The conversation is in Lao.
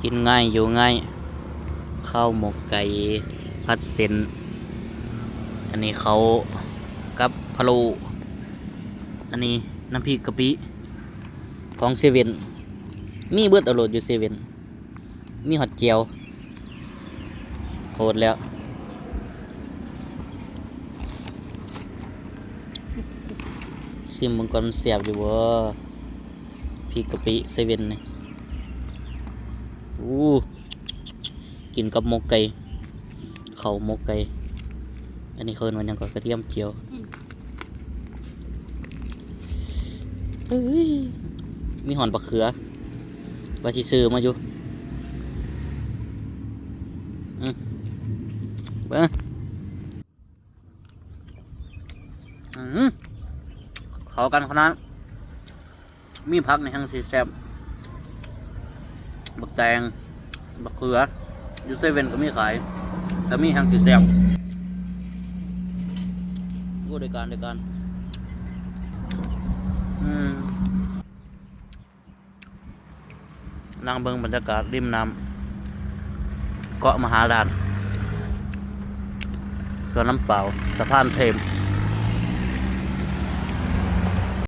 ກິນງ່າຍຢູ່ງ່າຍ ເຂົ້າໝົກໄກ່ຜັດເສັ້ນ ອັນນີ້ເຂົ້າກັບພະໂລ້ ອັນນີ້ນ້ຳພລິກກະປິຂອງເຊເວັ່ນ ມີເບິດເອົາໂລດຢູ່ເຊເວັ່ນ ມີຮອດແຈ່ວ ໂພດແລ້ວ ຊິມເບິ່ງກ່ອນ ມັນແຊບຢູ່ບໍ່? ພລິກກະປິເຊເວັ່ນນີ້ ໂອ້ ກິນກັບໝົກໄກ່ ເຂົ້າໝົກໄກ່ ອັນນີ້ເຂົາເອີ້ນວ່າຫຍັງເກາະ? ກະທຽມຈຽວ ອືມ ເອີຍ ມີຮອດບັກເຂືອ ວ່າຊິຊື້ມາຢູ່ ອືມ ເບິ່ງ ອືມ ເຂົ້າກັນຂະໜາດ ມີຜັກນີ້ແຮ່ງຊິແຊບ ບັກແຕງ ບັກເຂືອ ຢູ່ເຊເວັ່ນກໍມີຂາຍ ຖ້າມີແຮ່ງຊິແຊບ ໂອ້ ໄດ້ການ ໄດ້ການ ອືມ. ນັ່ງເບິ່ງບັນຍາກາດລິມນ້ຳ ເກາະມະຫາລານ ເຂື່ອນລຳປາວ ສະພານເທມ